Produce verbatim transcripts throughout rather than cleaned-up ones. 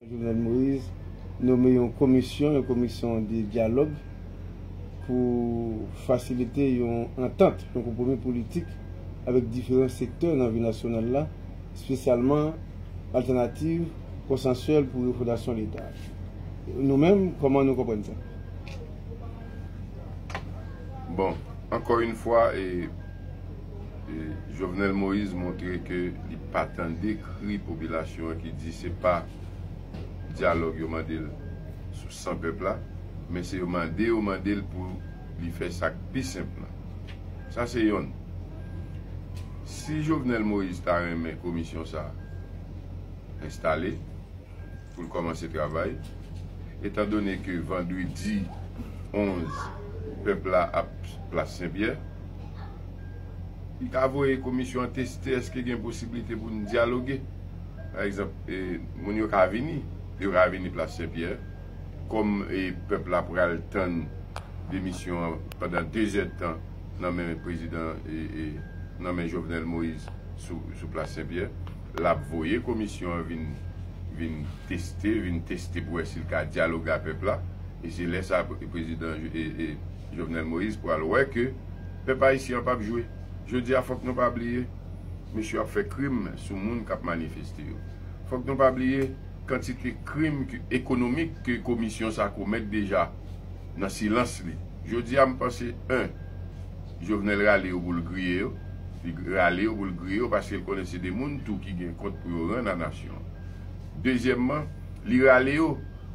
Jovenel Moïse nome yon komisyon, yon komisyon de dyalòg pou fasilite yon antant, yon konpwomi politik avèk diferan sektè nan vi nasyonal la, espesyalman altènativ konsansyèl pou refondasyon Leta. Nou menm, kòman nou konprann sa? Bon, ankò yon fwa, e, e, Jovenel Moïse montre ke li pa tande kri popilasyon an ki di se pa dyalòg yo mande l sou san pèp la, men se yo mande yo mande l pou li fè sa k pi senp lan. Sa se yonn. Si Jovenel Moïse ta renmen komisyon sa enstale, pou l kòmanse travay, etandone ke vandredi onz pèp la ap Plas Senpyè, li ka voye komisyon an teste èske gen posiblite pou n dyaloge. Pa egzanp, e, moun yo ka vini, yo ka vini Plas Senpyè, kòm e, pèp la pral tann demisyon an pandan dezèdtan nan men prezidan e, e, nan men Jovenel Moïse sou, sou Plas Senpyè, l ap voye komisyon an vin, vin teste, vin teste pou wè si l ka dyaloge ak pèp la. E se lè sa a prezidan e, e, Jovenel Moïse pral wè ke pèp ayisyen an p ap jwe. Jodi a, fòk nou pa bliye, mesye ap fè krim sou moun k ap manifeste yo. Fòk nou pa bliye kantite krim ke, ekonomik ke komisyon sa komèt deja nan silans li. Jodi a, m panse, en, Jovenel rale yo pou l griye yo. Li rale yo pou l griye yo paske l konnen se de moun tou ki gen kont pou yo rann a nasyon an. Dezyèmman, li rale yo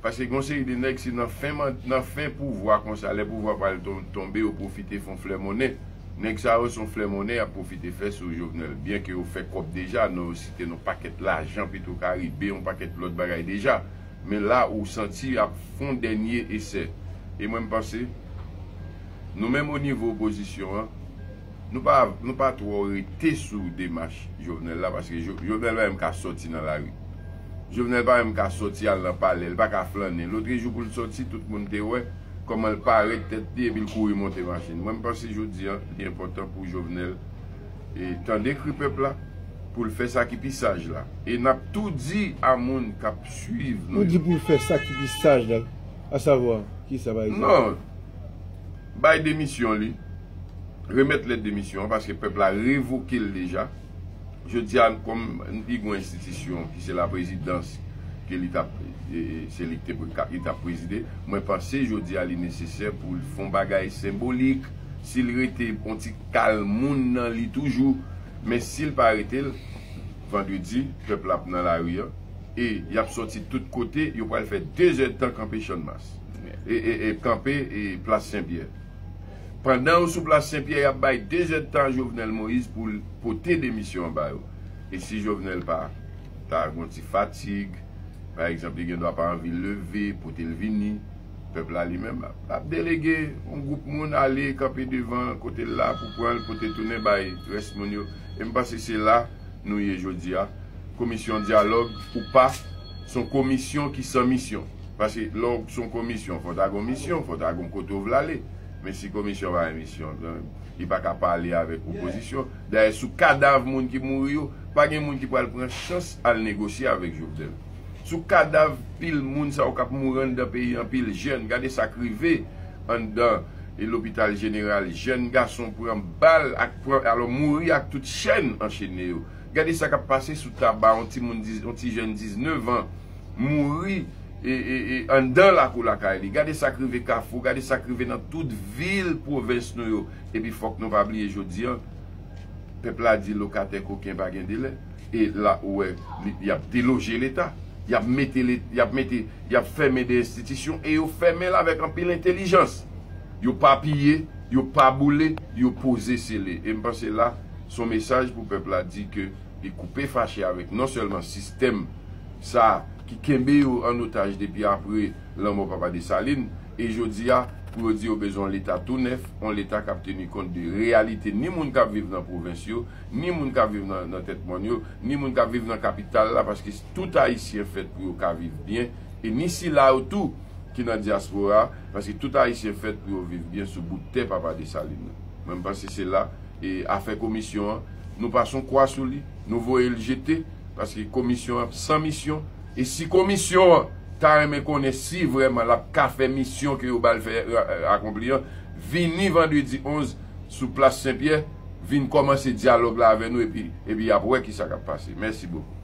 paske gen yon seri de nèg se nan fen, nan fen pouvwa konsa, lè pouvwa pral tonbe, yo pwofite fè yon flè monnen. Nèg sa yo se yon flè monnen y ap pwofite fè sou Jovenel. Byen ke yo fè kòb deja, non, yo site yon pakèt lajan Petwokaribe, yon pakèt lòt bagay deja. Men la ou santi y ap fè yon dènye esè. E mwen m panse, nou menm o nivo opozisyon an, nou pa, nou pa twò rete sou demach Jovenel la, paske Jovenel pa menm ka sòti nan lari. Jovenel pa menm ka sòti al nan palè, li pa ka flannen. Lotrejou pou l sòti, tout moun te wè kòman l parèt tèt li epi l kouri monte machin. Mwen m panse jodi a, li enpòtan pou Jovenel e tande kri pèp la, pou l fè sa ki pi saj la. E n ap tou di a moun k ap swiv nou. Ou di pou l fè sa ki pi saj la, asavwa, kisa pa egzanp? Non, bay demisyon li, remèt lèt demisyon an, paske pèp la revoke l deja. Jodi a, kòm li gen yon enstitisyon ki se laprezidans, ke li t ap, e, e, se li ki te, li t ap prezide, mwen panse jodi a li nesesè pou l fè yon bagay senbolik, si l rete yon ti kal moun nan li toujou, men si l pa rete l, vandredi, pèp la ap nan lari an, e y ap sòti tout kote, yo pral fè dezèdtan kanpe Channmas. E, e, e kanpe e Plas Senpyè. Pandan yo sou Plas Senpyè, y ap bay dezèdtan a Jovenel Moïse pou l pote demisyon an ba yo. E si Jovenel pa ta gen yon ti fatig, pa egzanp, li gen dwa pa anvi leve, pote l vini, pèp la li menm ap, ap delege yon gwoup moun ale kanpe devan kote l la pou pran l, pote tounen bay rès moun yo. E m panse se la nou ye jodi a. Komisyon dyalòg ou pa, se yon komisyon ki san misyon. Paske lè w se yon komisyon, fò w ta gen yon misyon, fò w ta gen yon kote w vle ale. Men si komisyon pa gen misyon, li pa ka pale avèk opozisyon. Dayè, sou kadav moun ki mouri yo, pa gen moun ki pral pran chans al negosye avèk Jovenel. Sou kadav pil moun sa yo k ap mouri anndan peyi an, pil jèn, gade sa k rive anndan e lopital jeneral, jèn gason pran bal ak pran, alò mouri ak tout chèn anchene yo. Gade sa k ap pase sou Taba, yon timoun, yon ti jèn diznèf an mouri e, e, e, anndan lakou lakay li. Gade sa k rive Kafou, gade sa k rive nan tout vil pwovens nou yo. Epi fòk nou pa bliye jodi a, pèp la di lokatè koken pa gen delè. E la ou wè, li, y ap deloje Leta. Y ap mete, y ap mete, y ap fèmen de enstitisyon e yo fèmen l avèk anpil entèlijans. Yo pa piye, yo pa boule, yo poze sele. E m panse la, se yon mesaj pou pèp la di ke li koupe fache avèk non sèlman sistèm sa ki kenbe yo an otaj depi apre lanmò Papa Desalin, e jodi a, pou yo di yo bezwen yon Leta tou nèf, yon Leta k ap teni kont de reyalite ni moun k ap viv nan pwovens yo, ni moun k ap viv nan, nan tèt mòn yo, ni moun k ap viv nan kapital la, paske tout Ayisyen fèt pou yo ka viv byen, e ni sila yo tou ki nan dyaspora, paske tout Ayisyen fèt pou yo viv byen sou bout tè Papa Desalin nan. Mwen, m panse se la, e afè komisyon an, nou pase yon kwa sou li, nou voye l jete, paske komisyon an san misyon, E si komisyon an ta renmen konnen si vrèman l ap ka fè misyon ke yo ba l fè, euh, akonpli an, vini vandredi onz sou plas Senpyè, vin kòmanse dyalòg la avè nou, epi, epi y ap wè kisa k ap pase. Mèsi bokou.